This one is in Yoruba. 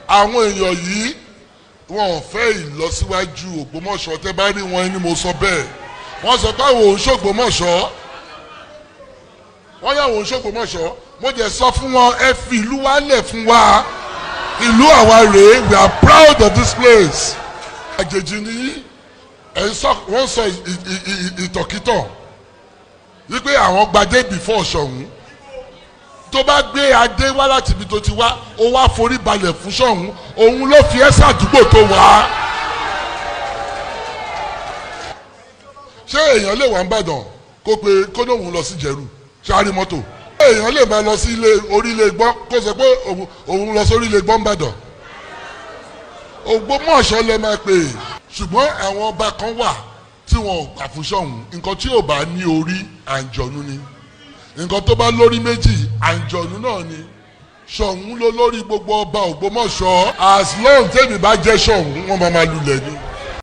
Àwọn èèyàn yìí, wọn ò fẹ́ ìlọsíwájú Ògbómọ̀ṣọ́. Tẹ́ bá rí wọn ni mo sọ bẹ́ẹ̀. Wọ́n sọ pé àwọn òun ṣògbómọ̀ṣọ́, wọ́n yà wọ́n ṣògbómọ̀ṣọ́. Mo jẹ́ sọ fún wọn, ẹ fi ìlú wa lẹ̀ fún wa, ìlú àwa rèé. We are proud of this place. Àjèjì ni yín. Ẹ̀ ń sọ, wọ́n sọ ìtọ̀kítọ̀ wípé àwọn gbadé before Ṣọ̀ún. Tó bá gbé adé wá láti ibi tó ti wá, ó wá forí balẹ̀ fún Ṣọ̀ún, òun ló fi ẹ́ sàdúgbò tó wá. Ṣé èèyàn lè wà ń bàdàn kó pe kó lóun lọ sí Ìjẹ̀rù ṣáárí mọ́tò? Èèyàn lè máa lọ sí ilé orílẹ̀ gbọ́n kó sọ pé òun lọ sí orílẹ̀ gbọ́n bàdàn? Ògbómọ̀ṣọ́ lẹ máa pè é. Ṣùgbọ́n àwọn ọba kan wà tí wọn ò gbà fún Ṣọ̀ún. Nǹkan tí ò bá ní orí, àǹjọ̀nú ni. Nǹkan tó bá lórí méjì, àǹjọ̀nú náà ni. Ṣọ̀ún ló lórí gbogbo ọba Ògbómọ̀ṣọ́. As long tèmi bá jẹ́ Ṣọ̀ún, wọ́n máa lulẹ̀ ni.